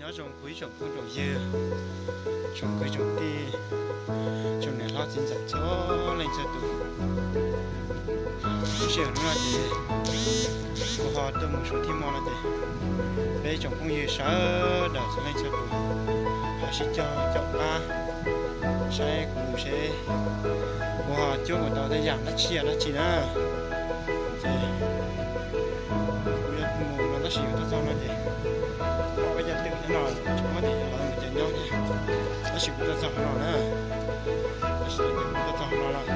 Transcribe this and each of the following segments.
Nyob zoo kuv ib tsoom phooj tsoom ywg, tsoom kwv tsoom tij, tsoom niam hlob txiv ntxawm txhua leej txhua tus. Lub sij hawm hnub no ces kuv ho tuaj mus suav thij mo no ces peb tsoom phooj ywg sawv daws txhua leej txhua tus ho sib cog caum qab saib kuv mus seb kuv ho cuab kuv tau tej yam dab tsi dab tsi na. Ces kuv yuav mus no tab sis kuv tuaj txog no ces pom peb cov twm thiab no, tsis paub tias lawv mus cov nyob thiab, tab sis kuv tuaj txog qhov no na, tab sis kuv tuaj txog qhov no lawm.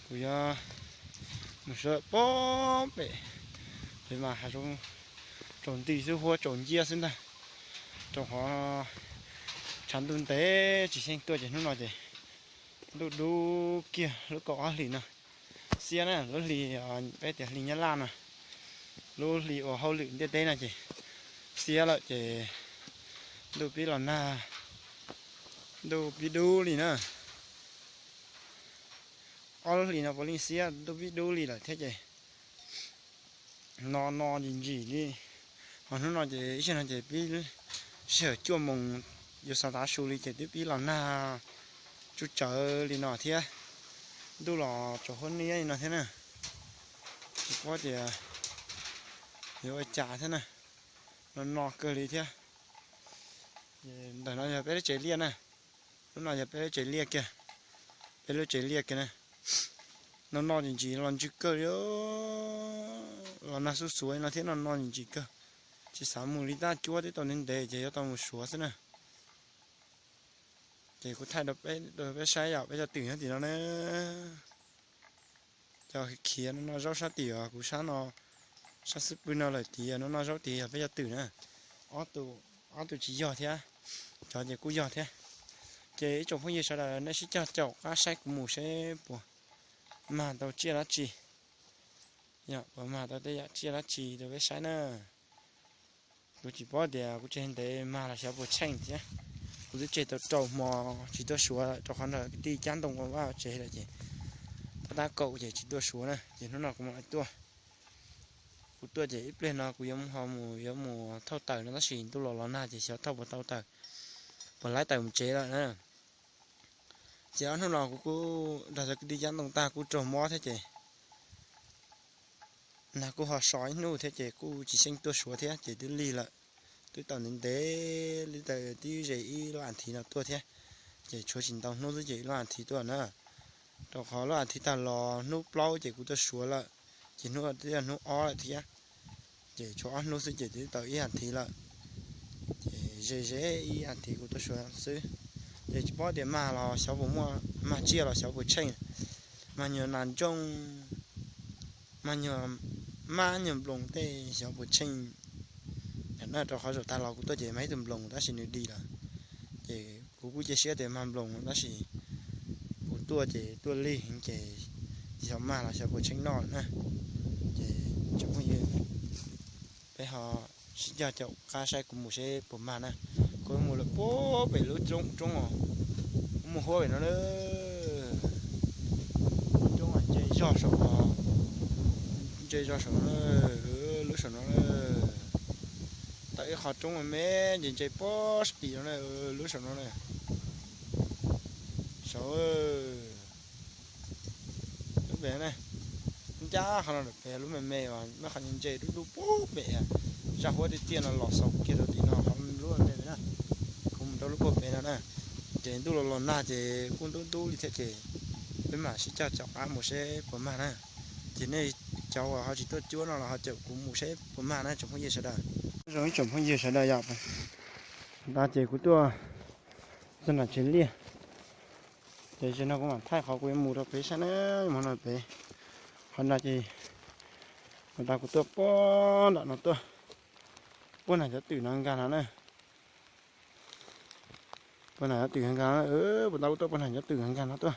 Kuv yuav mus sawv pob pem, pem mas hav zoov tsaus nti xwb, huab tsaus nciab xwb ntag, rau qhov tshav ntuj ntev tsis xyeej tuaj ces hnub no ces ntuj dub kiag lub kaum ob hlis no. Xiab na, lub hli, peb tias hli Nyab Laj no, lub hli uas hauj lwm ntiaj teb no ces xiab lawm ces ntuj pib los nag, ntuj pib dub li na. Ob lub hlis no puav leej xiab ntuj pib dub li lawm thiab ces no no ntsim ntsim li. Ho hnub no ces ib zaug no ces pib sij hawm cuaj moos yuav xav tav su li ces twb pib los nag tsuj tsawv li no thiab, ntuj los tsaus huab niab li no thiab na. Tsis paub tias yuav ua cas thiab na, no no kawg li thiab. Ntawm no yog peb lub tsev liaj na, lub no yog peb lub tsev liaj kiag, peb lub tsev liaj kiag na. No no ntsim ntsim los ntsws kawg li, los nag xuj xuav li no thiab no no ntsim ntsim kawg. Tsis xav mus li tab cuab twb tau ntev ntev ces yuav tau mus suav xwb na. Ces kuv thaij rau peb saib yom, peb cov twm nyob tim no na. Cov khiav no no zaub sab tim kuv sab no, sab xub pwg no lawm tid no no zaub tid yog peb cov twm na. Ob tug tsis yog thiab, cov ces kuj yog thiab. Ces ib tsoom phooj ywg sawv daws nej sib cog caum qab saib kuv mus seb puas mag tau tsiaj dab tsi, yog puas mag tau tej yam tsiaj dab tsi rau peb saib na. Kuv tsis paub tias kuv tsev ntev mag los xyov puas tsheej thiab. Kuv twb tseg tau rau hmo tsis tuaj suav rau qhov nrog kwv tij cab ntoo ua vaj tsev lawm ces tab tab kaum ces tsis tuaj suav na ces hnub no kuv mam li tuaj. Kuv tuaj ces ib pliag no kuv yuav ho mus yuav mus thauj taws no tab sis ntuj los los nag ces xyov thauj puas tau taws, puas laib taws mus tsev lawm na. Ces ob hnub no kuv kuj nrog cov kwv tij cab ntoo tag kuj raug mob thiab ces nag kuj ho so ib hnub thiab ces kuj tsis xyeej tuaj suav thiab ces twb lig lawm. Twb tau ntev ntev li, twb ze ib lub as thiv no tuaj thiab, ces tshuav tsis ntau hnub xwb ces ib lub as thiv tuaj na. Rau qhov lub as thiv tag los hnub plaub ces kuv tuaj suav lawm, ces hnub twb yog hnub ob lawm thiab, ces tshuav ob hnub xwb ces twb tau ib as thiv lawm. Ces ze ze ib as thiv kuv tuaj suav xwb, ces tsis paub tias mag los xyov puas muaj, mag tsiaj los xyov puas tsheej, mag nyuag nas ntsooj, mag nyuag mab nyuag nploos tej xyov puas tsheej. Na rau qhov zaum tag los kuv tuaj ces mag ib tug nploos tab sis nws dig lawm, ces kuv kuj cia siab tias mag nploos tab sis kuv tuaj ces tuaj lig ces xyov mag los xyov puas tsheej noj lawm na. Ces tsoom phooj ywg, peb ho sib cog caum qab saib kuv mus seb puas mag na. Kuv mus lawm puag pem lub roob, roob os, kuv mus huab pem no na. Roob ntse zog saum no, ntse zog saum no, lub saum no na. Tau ib qho roob me me ntse ntse puag tim no na, lub saum no na. Saum lub pem na, ncaj qhov no lawm pem lub me me uas muaj qhov ntse dub dub puag pem, zaj huab tiaj tiaj no los xaus kiag rau tim no qhov lub me me na. Kuv mus rau lub puag pem no na, ces ntuj los los nag ces kuj ntub ntub li thiab ces peb mam sib cog caum qab mus seb puas mag na. Ces nej cov uas ho tsis tuaj cuab no los ho caum kuv mus seb puas mag na tsoom phooj ywg sawv daws. Zoo ib tsoom phooj ywg sawv daws yom, no ces kuv tuaj txog nram tsev liaj, ces zaum no kuv mam thaij qhov kuv yuav mus rau pem saib na, mus no pem. Qhov no ces, qhov no kuv tuaj puag nram no tuaj, puag nram cov twm no nkag no na. Puag nram cov twm nkag no, puag ta kuv tuaj puag nram cov twm nkag no tuaj.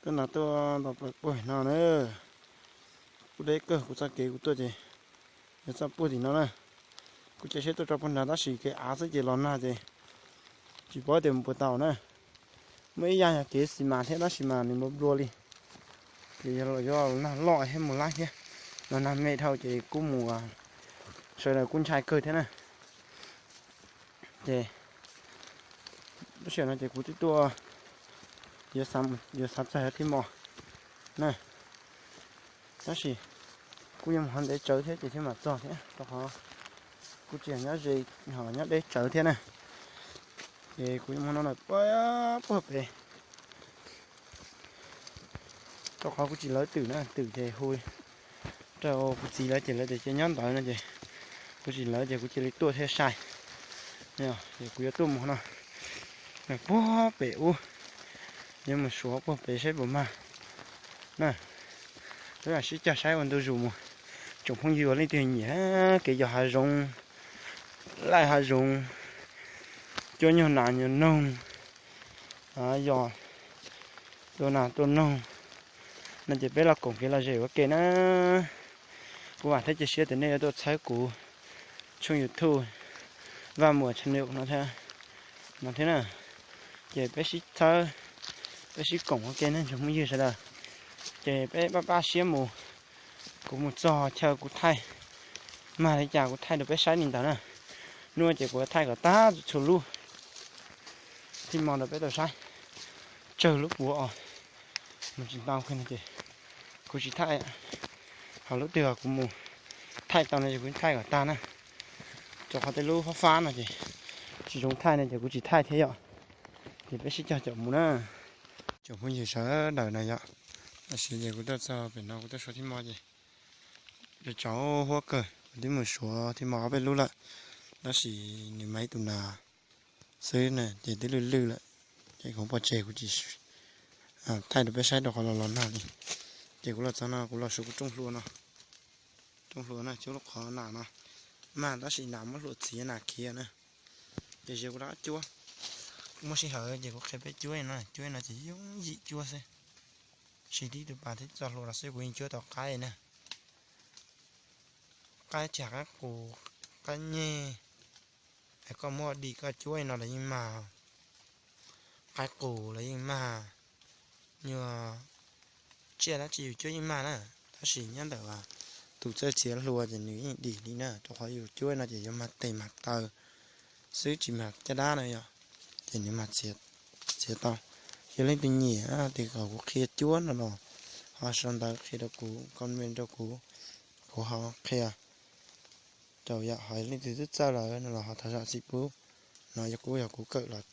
Tuaj no tuaj tau plaws puag no na. Kuj deb kawg, kuv txoj kev kuv tuaj ces yog txoj puag tim no na. Kuv cia siab tuaj rau puag nrad tab sis kev av xwb ces los nag ces tsis paub tias mus puas tau na. Muaj ib yam yog kev xis mas thiab tab sis mas nws nplua nplua li, ces yog los nag loj thiab mus lab thiab. no nag me dhau ces kuj mus, sawv daws kuj ntshai kawg thiab na. Ces lub sij hawm no ces kuv twb tuaj yuav xav txog thiab mog na, tab sis kuj yuav mus hov ntev tsawv thiab ces thiaj mam txog thiab, rau qhov kuj tsis yog nyob ze, ho nyob deb tsawv thiab na. Ces kuv yuav mus no lawm puag pem, rau qhov kuv tsis lawv twm na, twm ces hu rau kuv txiv lawv ces lawv tias cia nyob ntawd no ces kuv tsis lawv ces kuv cia li tuaj thiaj sai. Ces kuv yuav tuaj mus no, puag pem ub, yuav mus suav puag pem saib puas mag na. Lub yam sib cog saib ua ntu zus mus, tsoom phooj ywg leej twg nyiam kev yos hav zoov, laij hav zoov, cuab nyuag nas nyuag noog, yos tua nas tua noog no ces peb los koom kev lom zem ua ke na. Kuv vam thiab cia siab tias nej yuav tuaj txhawb kuv tshooj YouTube Vaj Muas Channel no thiab na. Ces peb sib txhawb, peb sib koom ua ke ne tsoom phooj ywg sawv daws. Ces peb pab pab siab mus, kuv mus txog chaw kuv thaij, mag li cas kuv thaij rau peb saib li ntawd na. Hnub ces kuv thaij kom tag txhua lub, thiaj mo rau peb tau saib. Tsawg lub puav os, mus tsis tau no ces kuv tsis thaij. Ho lub twg kuv mus thaij tau no ces kuv thaij kom tag na. Rau qhov tej lub fab fab no ces tsis zoo thaij no ces kuv tsis thaij thiab yom. Ces peb sib cog caum mus na. Tsoom phooj ywg sawv daws no yom, tam sim ces kuv tuaj txog pem no kuv tuaj suav thiab mo ces tsov huab kawg, kuv twb mus suav thiab mo ob peb lub lawm, tab sis nws mas ib tug nas xwb na ces twb lwj lwj lawm, ces kuv pov tseg kuv tsis thaij rau peb saib rau qhov los los nag li. Ces kuv los txog no kuv los suav kuv rooj hlua no, rooj hlua no cuab lub qhov nas no, mag tab sis nas muab hlua txiav nas khiav na. Ces ziav kuv rab cuab, muaj sij hawm ces kuv qhia peb cuab no, cuab no ces yooj yim cuab xwb. Siv tib tug pas thiab txoj hlua los xwb kuv yeej cuab tau qaib na. Qaib tshaj qaib qus, qaib nyeg, es koj muab dim koj cuab no los yeej mag, qaib qus los yeej mag, nyuag tsiaj dab tsi yus cuab yeej mag na. Tab sis nyob ntawm tus txawj txiav hlua ces nws yeej dim li na, rau qhov yus cuab no ces yuav mag tes mag taw xwb tsis mag caj dab na yom, ces nws mag txiav tau. Yog leej twg nyiam tias kom kuv qhia cuab no los ho sau ntawv qhia rau kuv, comment rau kuv, kuv ho qhia rau yom. Ho leej twg twb txawj lawm no los ho thov zam txim pub. No yog kuv, yog kuv kawm los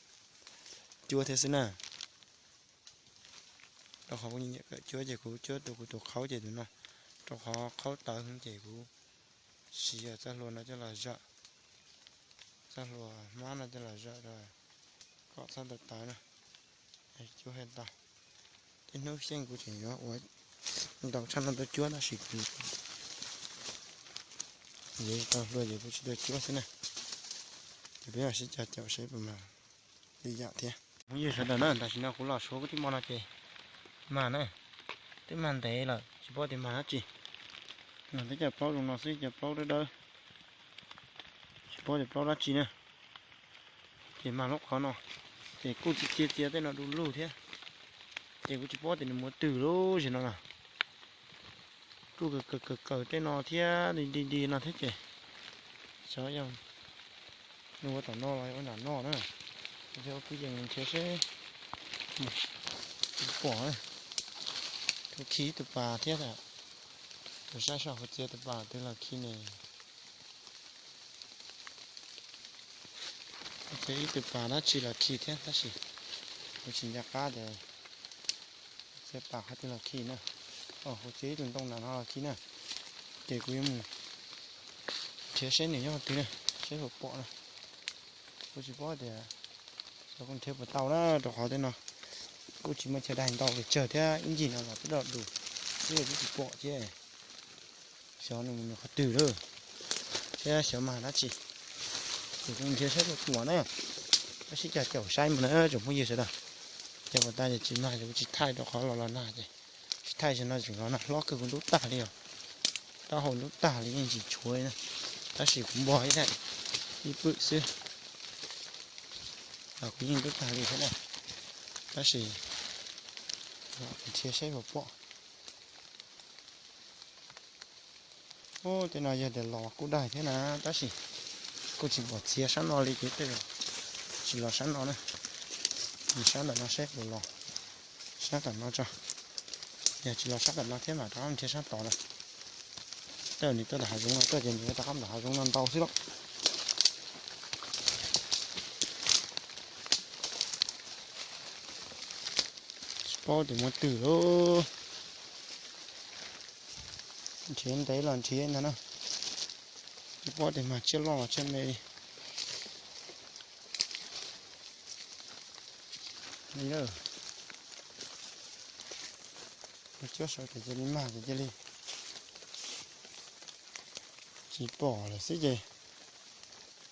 cuab thiab xwb na. Rau qhov kuv nyiam kawm cuab ces kuv cuab tus kuv tus qhaub ces tus no, rau qhov qhaub tawv ces kuv siv txoj hlua no coj los zawm, txoj hlua hmab no coj los zawm rau kom txhob tawv tawv na. Cuab hais tau, tej hnub xyeej kuv tseem yuav ua ntau tshaj no tuaj cuab tab sis kuv yuav tau hlua ces kuv tsis tuaj cuab xwb na. Ces peb mam sib cog caum seb puas mag li yam thiab. Phooj ywg sawv daws na, tam sim no kuv los suav kuv tib mo no ces mag na, twb mag ntev lawm tsis paub tias mag dab tsi. Mag twb cov plaub zoo no xwb, cov plaub dawb dawb, tsis paub tias plaub dab tsi na. Ces mag lub qhov no, ces kuj txiav txiav tej no du lug thiab. Ces kuv tsis paub tias nws mus twg lub zem no na. Kuj kaws kaws kaws tej no thiab, di di di no thiab ces xyov yog nws ua tom no los ua nram no na. Ces ua kwv yees nrhiav seb pom, tus khi tus pas thiab, tus saib soj hauv txiav tus pas twg los khi ne. Ces ib tug pas dab tsi los khi thiab tab sis kuv tsis nco qab tias txiav pas qhov twg los khi na. Kuv txiav ib tug ntoo nram no los khi na. Ces kuv yuav mus nrhiav seb nws nyob qhov twg na, seb puas pom na. Kuv tsis paub tias xyov kuv nrhiav puas tau na, rau qhov tej no kuj tsis muaj chaw daig ntau pes tsawg thiab, ib ncig no los twb dog dus xwb twb tsis pom thiab. Xyov nws mus qhov twg lawm, thiab xyov mag dab tsi. Ces kuv nrhiav saib puas pom na, peb sib cog caum saib mus na tsoom phooj ywg sawv daws. Ces puas tas ces tsis mag ces kuv tsis thaij rau qhov los los nag ces tsis thaij, zaum no tseem los nag hlob kawg kuv ntub tag li os. Taub hau ntub tag li yeej tsis tshuav li na, tab sis kuv npog ib daim ib pwm xwb los kuv yeej ntub tag li thiab na. Tab sis nrhiav saib puas pom. Tej no yog tias los kuj daig thiab na, tab sis kuj tsis pom txiav sab no li ces tej zaum tsis los sab no na. Nws sab ntawm no seb puas los, sab tom no tso. Yog tsis los sab tom no thiab mam rov qab nrhiav sab tod lawm. Tej zaum nws tuaj tom hav zoov no tuaj ces nws yuav rov qab tom hav zoov no ntau xwb lauj. Tsis paub tias muaj twg lauj. Nrhiav ntev los nrhiav ntag na, tsis paub tias mag tsiaj loj los tsiaj me li. Cuab sawv ces cia li mag ces cia li tsis pom lawm xwb ces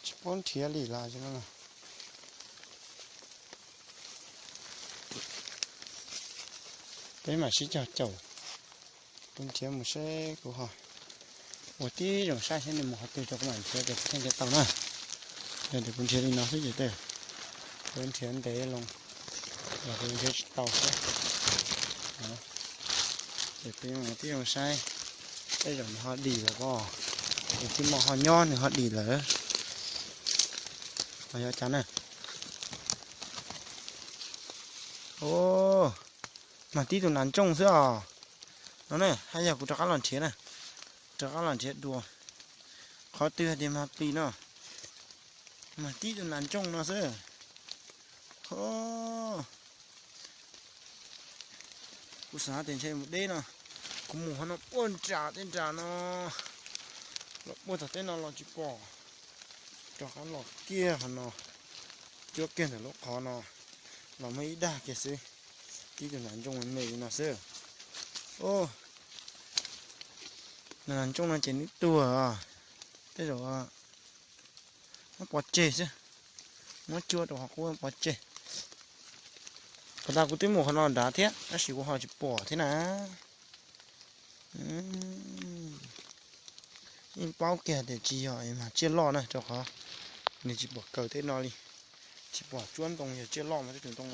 tsis paub nrhiav li lawm no. Peb mam sib cog caum, kuv nrhiav mus seb kuv ho ua tib zoo saib seb nws mus qhov twg rau kuv mam nrhiav ces kuv thiaj nrhiav tau na. Yog tias kuv nrhiav li no xwb ces tej zaum kuv nrhiav ntev loo los kuv nrhiav tsis tau xwb. Ces peb mus tib zoo saib, tej zaum nws ho dim lawm pob, nws tsis muaj ho nyob nws ho dim lawm. Ho yog cas na? Mag tib tug nas ntsooj xwb os. No ne, haj yog kuv rov qab los nrhiav na, rov qab los nrhiav dua. Qhov twg hais tias mag plis no, mag tib tug nas ntsooj no xwb. Ho, kuv xav tias ntshe mus deb no, kuv mus qhov no puag nram tej nram no, los puag tom tej no los tsis pom, rov qab los kiag qhov no, cuab kiag ntawm lub qhov no, los muaj ib dag kiag xwb, tib tug nas ntsooj me me li no xwb. Nas ntsooj no ces nws tuag, tej zaum muab pov tseg xwb, muab cuab rau qhov qub pov tseg. Puag ta kuv twb mus qhov no nrad thiab tab sis kuv ho tsis pom thiab na. Yeej paub kiag tias tsis yog mag tsiaj loj na, rau qhov nws tsis pom kaws tej no li. Tsis pom cuab ntoo yog tsiaj loj mas tej tus ntoo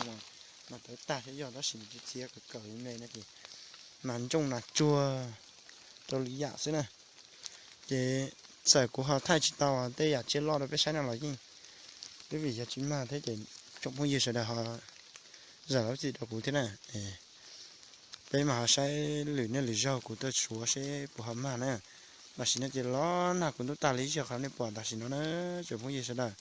mas tawv tag thiab yog, tab sis nws tsis txiav kaws kaws me no ces nas ntsooj nas tsuag rau lwm yam xwb na. Ces txawm kuv ho thaij tsis tau tej yam tsiaj loj rau peb saib no los yeej, twb vim yog tsis mag thiab ces tsoom phooj ywg sawv daws ho zam lub txim rau kuv thiab na. Peb mam ho saib lwm niaj lwm zaug kuv tuaj suav seb puas ho mag na. Tam sim no ces los nag kuv ntub tag li, ib zaug qhov nej pom tam sim no na tsoom phooj ywg sawv daws.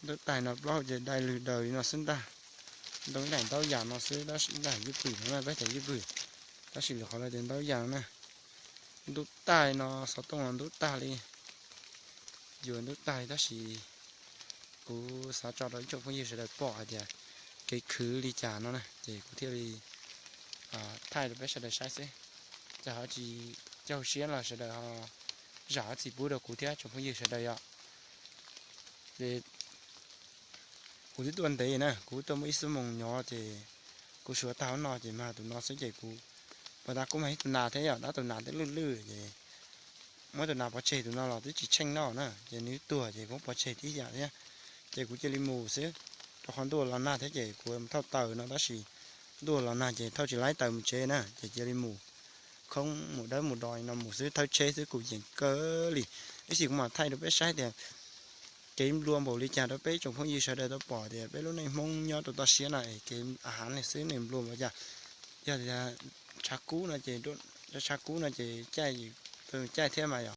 Ntub tag no plaub hau ces dai lwg daws li no xwb ntag. Ntoo ib daim ntaub yas no xwb tab sis ib daim ywj pwm no peb tas ywj pwm, tab sis lwm qhov lawv tias ntaub yas no na. Ntub tag no, xov tooj los ntub tag li, yuav ntub tag li tab sis kuv xav tso rau ib tsoom phooj ywg sawv daws pom hais tias kev khwv li cas no na ces kuv thiaj li thaij rau peb sawv daws saib xwb. Txawm ho tsis caug siab los sawv daws ho zam lub txim pub rau kuv thiab tsoom phooj ywg sawv daws yom. Ces kuv twb tuaj ntev na, kuv tuaj muaj ib xuab moos nyob ces kuv suav tag hauv no ces mag tus no xwb ces kuv, puag ta kuj mag ib tug nas thiab yom, tab tus nas twb lwj lwj ces muab tus nas pov tseg, tus no los twb tsis tsheej noj na ces nws tuag ces kuv pov tseg tib yam thiab. Ces kuv cia li mus xwb, rau qhov ntuj los nag thiab ces kuv thauj taws no tab sis ntuj los nag ces thauj tsis laib taws mus tsev na ces cia li mus khoob mus dawb mus do no mus xwb, thawb tsheb xwb kuv yeem kawg li. Ib sim kuv mam thaij rau peb saib tias kev nplua npaum li cas rau peb tsoom phooj ywg sawv daws tau pom tias peb lub neej Hmoob nyob rau toj siab no es kev a hav li xwb nws nplua npaum cas. Yog tias tshav kub no ces, tshav kub no ces caij, caij thiab mas yom.